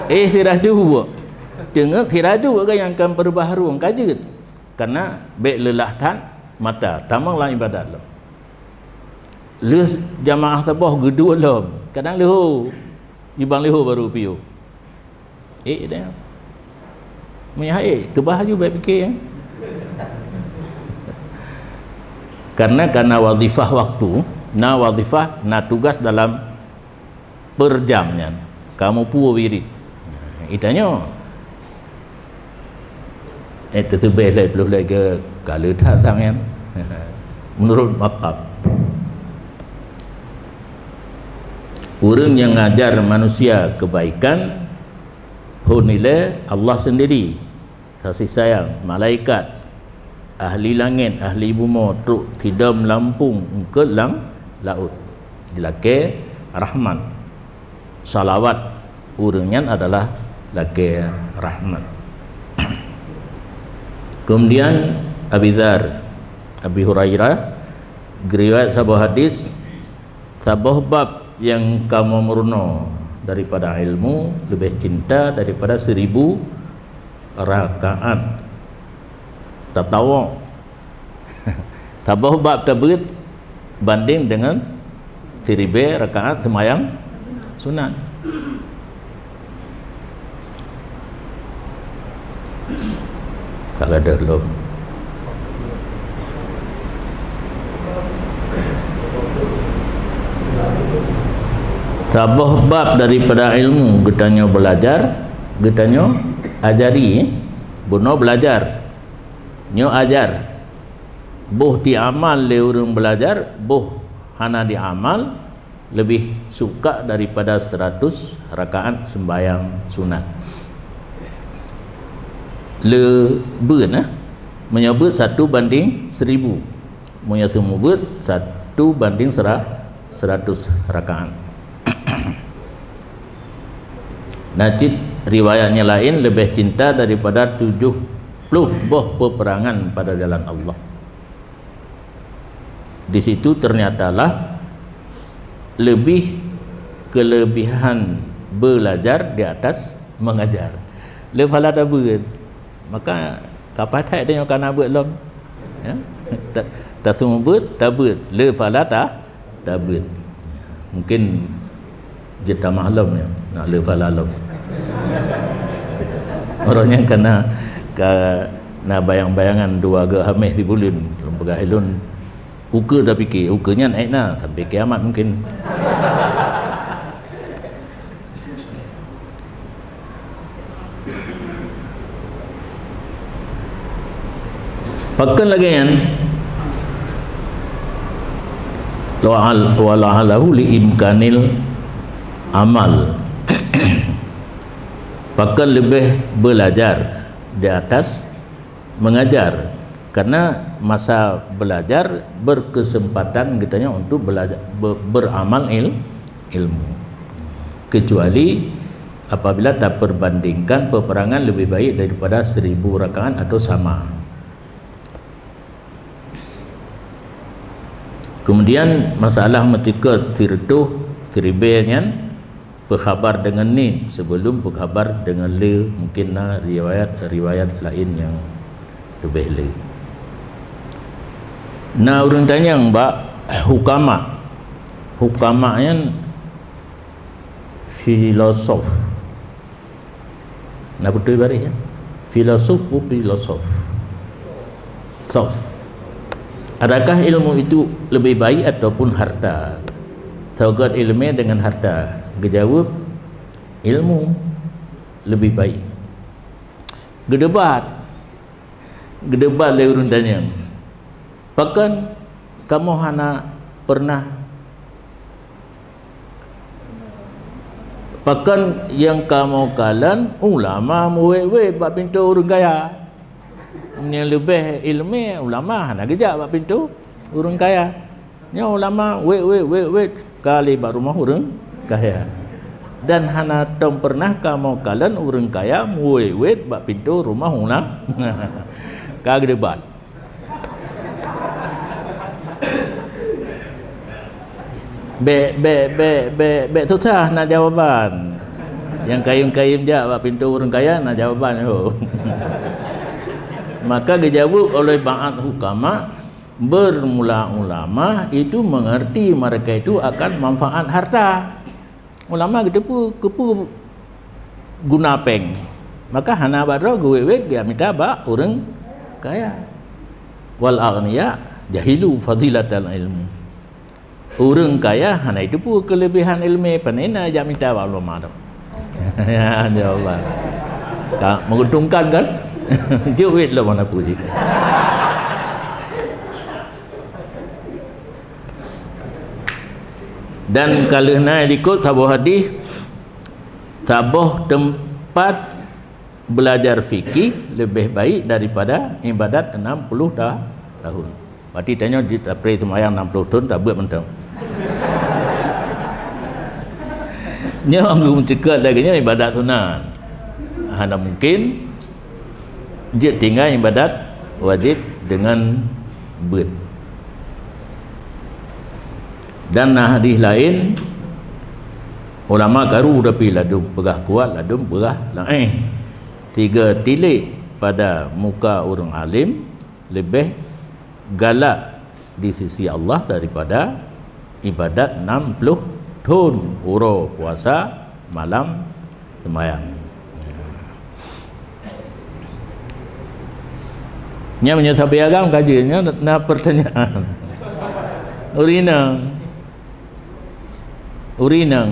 Éh sira duek. Teungeut sira duek kan nyang kan peurubah rueng ka jeuet. Karena bék leulah that mata. Tamong lam ibadat lom. Lheueh jamaah saboh geuduek lom. Kadang leuho. Jibang leuho baru piôh. Eh, dah. Meunyo hai, keubah aju baik fikir, eh. Karena, karena wazifah waktu, na wazifah, na tugas dalam per jam nyan. Kamu pue wirid. Itanyoe. Eh, teusubeh lhée ploh lhée ke kala that tangan. Menurut makam. Ureuëng nyang ngajar manusia kebaikan, phon ilée Allah sendiri, kasih sayang, malaikat, ahli langét, ahli bumoe, trok sidom lampung eungkôt lam laôt. Dilakée rahmat. Salawat ureuëng nyan adalah lakée rahmat. Kemudian Abi Dzar, Abi Hurairah, geuriwayat saboh hadis, saboh bab nyang kamoe meurunoe daripada ilmu leubeh cinta daripada seribu rakaat tatawuk. Saboh bab tabeuet banding deungon siribée rakaat seumayang sunat. Ka gadôh lom. Saboh bab daripada ilmu geutanyoe beulajar, geutanyoe ajari, eh? Bunoe beulajar, nyoe ajar. Boh diamal lé ureuëng beulajar, boh hana diamal, leubeh suka daripada seratus rakaat sembahyang sunat. Le beuet, eh? Meunyoe beuet satu banding seribu. Meunyoe seumeubeuet satu banding sera-, seratus rakaat. Na cit riwayat nyang laén leubeh cinta daripada tujoh ploh boh peperangan pada jalan Allah. Di situ ternyatalah lebih kelebihan belajar di atas mengajar. Le phala tabeuet. Maka kapai that tanyoe kana beuet lom. Ya. Ta-, taseumeubeuet, tabeuet. Le phala ta-, tabeuet. Mungkin jeuet tamah lom nyoe, nak le phala lom. Uroe nyan kana ka na bayang-bayangan dua geuh Haméh sibuleuen, lôn peugah lôn, ukeue tapike, ukeue nyan ék na sampai kiamat mungkin. Pakon lagée nyan? Wa al-, wa la'allahu li imkanil amal. Pakon leubeh belajar di atas mengajar. Karena masa belajar berkesempatan geutanyoe untuk belajar, be-, beramal il-, ilmu. Kecuali apabila taperbandingkan peperangan lebih baik daripada seribu rakaat atau sama. Kemudian masalah meutikot sireutôh, siribée nyan, peukhabar deungon nit sebelum peukhabar deungon le, mungkin na riwayat-riwayat laén nyang leubeh le. Na ureuëng tanyong bak hukama. Hukama nyan filosof. Na beutôi baréh, ya? Filosof pun filosof. Sof. Adakah ilmu itu lebih baik ataupun harta? Sogot iéleumé deungon harta. Geujaweueb, ilmu leubeh baik. Geudebat, geudebat lé ureuëng tanyong, pakon kamoe hana pernah, pakon nyang kamoe kalon ulama meuwét-wét bak pintoe ureuëng kaya? Nyang leubeh iéleumé ulama hana geujak bak pintoe ureuëng kaya. Nyoe ulama wét-wét, wét-wét, ka lé bak rumoh ureuëng kaya. Dan hana tom pernah kamoe kalon ureuëng kaya meuwét-wét bak pintoe rumoh ulama. Ka geudebat. Bék, bék, bék, bék, bék susah na jawaban. Nyang kayém-kayém jak bak pintoe ureuëng kaya na jawaban ho. Maka geujaweueb oleh ba'at hukama, bermula ulama itu mengerti mereka itu akan manfaat harta. Ulama geuteupeue keupeue guna péng, maka hana bak droe geuwét-wét geumita bak ureuëng kaya. Wal aghniya jahilu fadilatal ilmi. Ureuëng kaya hana jiteupeue keuleubehan iéleumé, pane na jak mita bak ulama tu. Ya, ya Allah. Ka menguntungkan kan? Jeuet lom mana puji. Dan ka lheueh na likot saboh hadis, saboh teumpat belajar fikih lebih baik daripada ibadat enam puluh ta-, tahun. Berarti tanyoe jeuet tapré seumayang enam puluh thon tabeuet mantong. Nyoe geumeuseukat lagée nyoe ibadat sunat. Hana mungkin jeuet tinggai ibadat wajéb deungon beuet. Dan na hadis laén, ulama karu tapi ladum peugah kuat, ladum peugah laén. Tiga tilék pada muka ureuëng alim leubeh galak di sisi Allah daripada ibadat enam puluh thon, uroe puasa, malam seumayang. Nyan meunyoe sabe agam kaji, nyan na pertanyaan. Ureuëng inong, ureuëng inong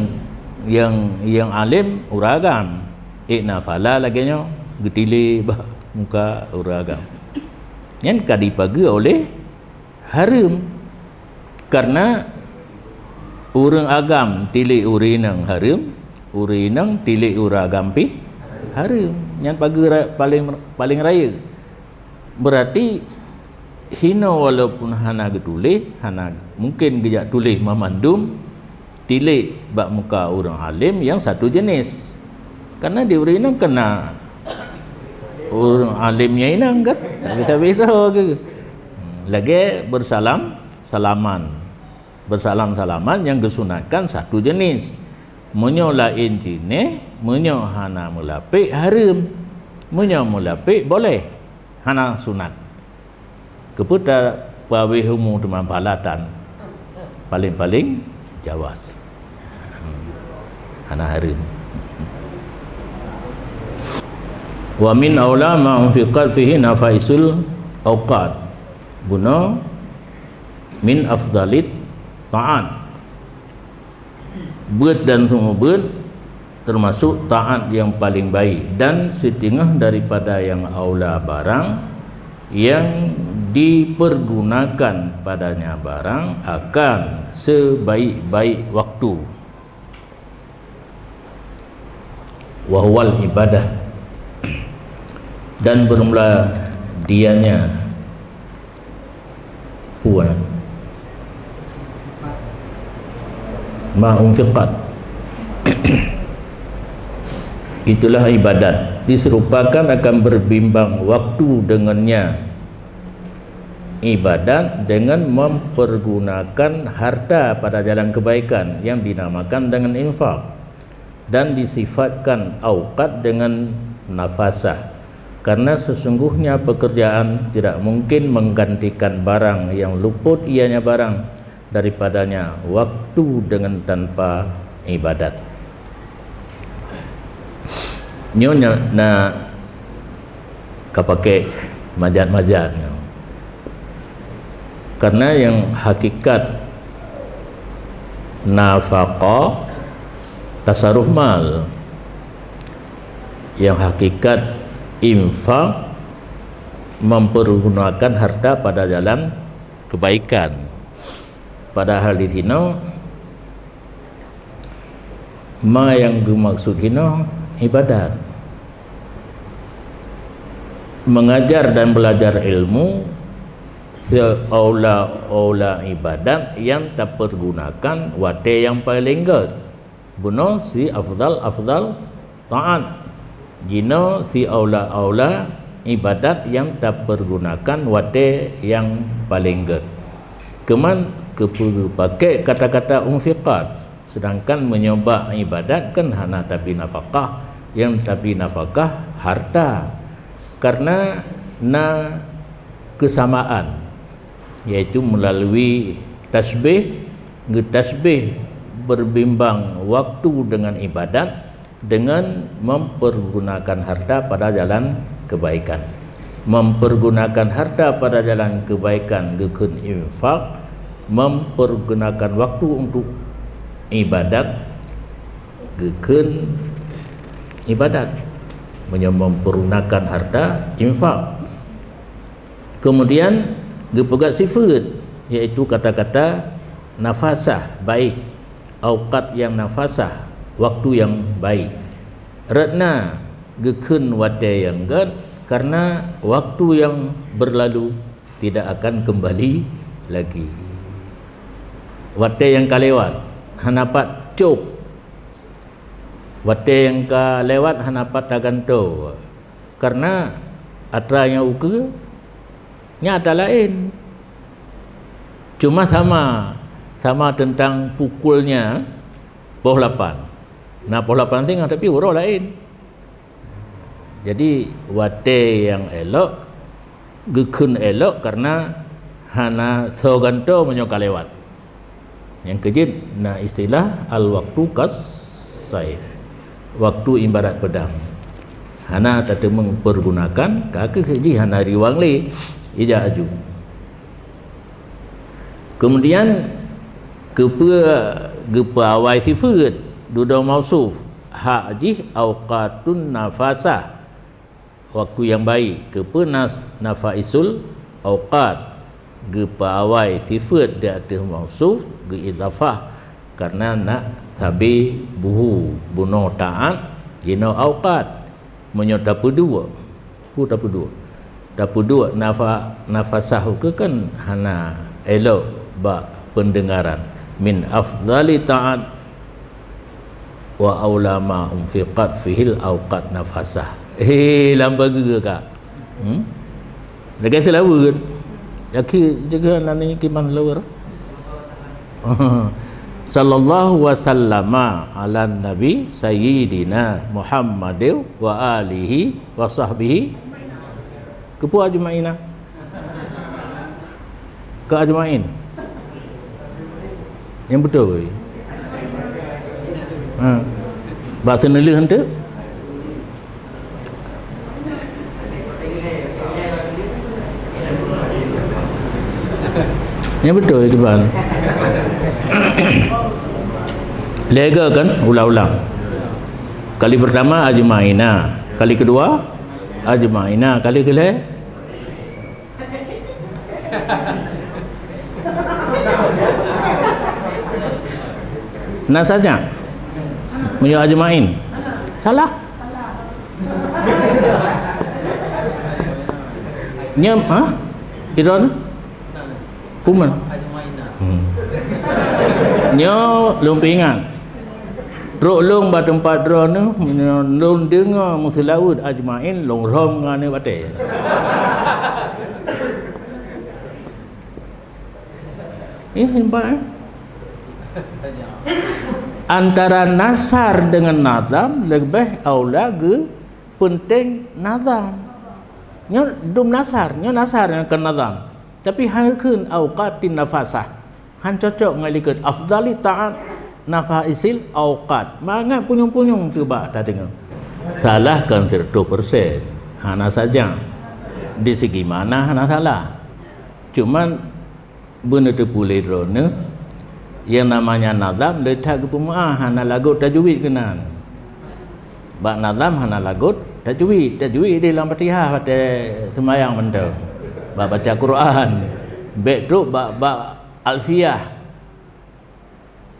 nyang, nyang além ureuëng agam, ék na phala lagée nyoe, geutile bak muka ureuëng agam. Nyan ka dipageue oleh hareuem. Karena ureuëng agam tilék ureuëng inong hareuem, ureuëng inong tilék ureuëng agam pih hareuem. Nyan pageue ra-, paleng, paleng rayeuk. Berarti hinoe walaupun hana geutuléh, hana mungkin geujak tuléh mamandum, tilék bak muka ureuëng além nyang satu jenis. Karena di ureuëng inong kena ureuëng além nyang inong kan? Tapi-tapi droe geuh. Lagée bersalam-salaman. Bersalam-salaman nyang geusunatkan satu jenis. Meunyoe laén jenis, meunyoe hana meulapék hareuem. Meunyoe meulapék boleh, hana sunat. Keupeue tapeuhabéh umu teuma balatan? Paleng-paleng jawaz. Hana hareuem. Wa min aula ma unfiqat fihi nafaisul auqat. Bunoe min afdalit taat. Beuet dan seumeubeuet termasuk taat nyang paleng baik, dan siteungoh daripada nyang aula barang nyang dipergunakan padanya barang akan sebaik-baik waktu. Wa huwal ibadah, dan bermula dianya puan ma unfiqat. Itulah ibadat. Diserupakan akan berbimbang waktu dengannya ibadat dengan mempergunakan harta pada jalan kebaikan yang dinamakan dengan infak. Dan disifatkan auqat dengan nafasah, karena sesungguhnya pekerjaan tidak mungkin menggantikan barang yang luput ianya barang daripadanya waktu dengan tanpa ibadat. Nyonya na ka pakai majat-majat nyoe. Karena yang hakikat nafaqah Tasaruf mal, yang hakikat infak, mempergunakan harta pada jalan kebaikan. Padahal di sinoe, ma nyang geumaksud hinoe ibadat. Mengajar dan belajar ilmu seolah-olah ibadat nyang tapergunakan watée nyang paleng gét. Bunoe si afdal-afdal taát. Jinoe si aula-aula ibadat nyang tapergunakan watée nyang paleng gét. Keuman keupeue geupakée kata-kata unfiqat, seudangkan meunyoe bak ibadat kan hana tabi nafakah, nyang tabi nafakah harta. Karena na keusamaan, yaitu meulalu tasbih, geutasbih berbimbang waktu dengan ibadat dengan mempergunakan harta pada jalan kebaikan. Mempergunakan harta pada jalan kebaikan geukheun infak, mempergunakan waktu untuk ibadat geukheun ibadat. Meunyoe mempergunakan harta infak. Kemudian geupeugah sifeut, yaitu kata-kata nafasah, baik, auqat nyang nafasah, waktu nyang baik. Rot na geukheun watée nyang gét, karena waktu nyang berlalu tidak akan kembali lagi. Watée nyang ka lewat hana pat cop. Watée nyang ka lewat hana pat tagantoe. Karena atra nyang ukeue nyan atra laén. Cuma sama, sama teuntang pukulnya poh lapan. Na poh lapan singoh, tapi uroe laén. Jadi watée nyang élok geukheun élok karena hana soe gantoe meunyoe ka lewat. Nyang keujeuet na istilah al-waqtu kas-saif. Waktu ibarat pedang. Hana tateumeung pergunakan, ka kheueh jih hana riwang lé, ijak aju. Kemudian keupeue geupeuawai sifeut dudoe mausuf, hak jih auqatun nafasah. Waktu nyang baik, keupeue nas-, nafaisul auqat, geupeuawai sifeut di ateueh mausuf, geuidhafah, karena nak sabe buhu, bunoe taát, jinoe auqat. Meunyoe tapeuduek, peue tapeuduek? Tapeuduek nafa-, nafasah ukeue kan hana élok bak peundengaran. Min afdali taát wa aula ma unfiqat fihil auqat nafasah. Hé, lam bageue ka. Hmm? Lagée seulaweuet. Yakin jaga nani kiman seulaweuet. Sallallahu wasallama ala nabi sayyidina Muhammadin wa alihi wa sahbihi. Keupeue ajma'ina? Keu ajma'in. Nyang beutôi. Ha. Bak seuneulheueh eunteuk? Nyang beutôi, Iqbal. Lhée goe kan, ulang-ulang. Kali pertama, ajma'ina. Kali kedua, ajma'ina. Kali keulhée, Na saja. Meunyoe ajma'in. Salah. Nyoe, ha? Idon? Kuman. Hmm. Nyoe lôn peuingat. Trok lôn bak teumpat droeneuh, meunyoe lôn deungoe meuseulaweuet ajma'in, lôn rhom ngon aneuk batée. Eh, nampak, eh? Antara nasar dengan nazam, leubeh aula geupeunténg nazam. Nyoe dum nasar, nyoe nasar nyang keu nazam. Tapi han kheun auqatin nafasah. Han cocok ngon likot afdali taat nafaisil auqat. Mangat punyueng-punyueng teuh bak tadeungoe. Salah kon seratus persen. Hana saja. Di segi makna hana salah. Cuman, beuneuteupeu lé droeneuh, Nyang namanya nazam le that geupeumeu'ah, hana lagot tajwid keunan. Bak nazam hana lagot tajwid. Tajwid di lam Fatihah watée seumayang mantong. Bak baca Quran. Bék trok bak, bak Alfiyah.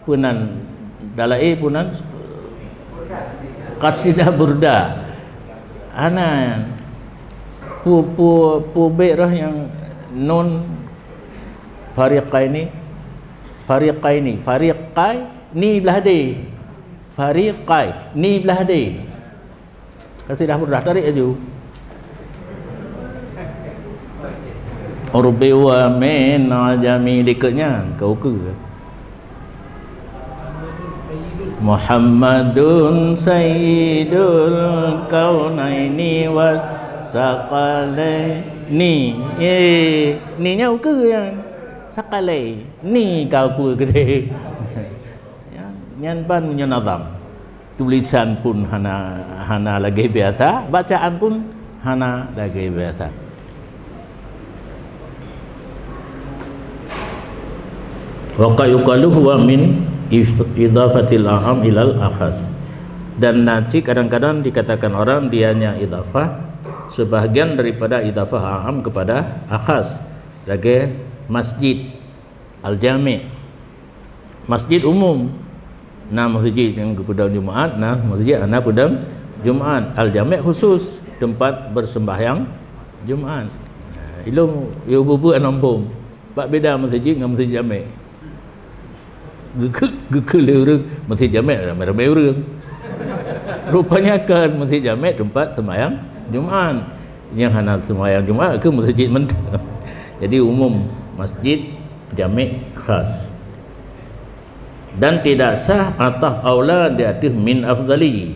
Peunan, dalae peunan Qasidah Burda. Hana. Pu, pu, pu bék roh nyang nun fariqaini, fariqaini, fariqai, ni blah dé. Fariqai, ni blah dé. Qasidah Burdah, tarék laju. Urbi wa min ajami, likot nyan ka ukeue. Muhammadun sayyidul kaunaini was saqalaini. Eh, ni nyan ukeue nyan. Saqalai. Ni ka ukeue keudéh. Ya, nyan ban meunyoe nazam. Tulisan pun hana, hana lagée biasa, bacaan pun hana lagée biasa. Wa qad yuqalu huwa min is-, idhafatil a'am ilal akhas. Dan na cit kadang-kadang dikatakan orang dianya idhafah sebahagian daripada idhafah a'am kepada akhas, lagée masjid, al-jami'. Masjid umum. Na masjid nyang geupeudong Jumaat, na masjid hana peudong Jumaat. Al-jami' khusus, tempat bersembahyang Jumaat. Ilong yo bubu anambong. Bak beda masjid ngon masjid jami'. Geukeu-, geukeu lé ureueng, masjid jami' ramé-ramé ureueng. Rupanya kan masjid jami' tempat sembahyang Jumaat. Nyang hana sembahyang Jumaat ke masjid mantong. Jadi umum, masjid, jami', khas. Dan tidak sah ataf aula di ateueh min afdali.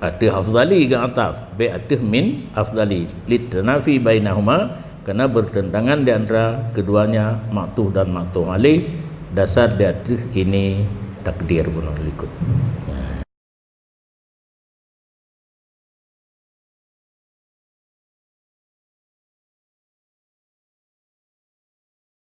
Ateueh afdali geuataf, bék ateueh min afdali. Litanafi bainahuma, karena bertentangan di antara keduanya, maktuf dan maktuf alaih, dasar di ateueh ini takdir bunoe likot.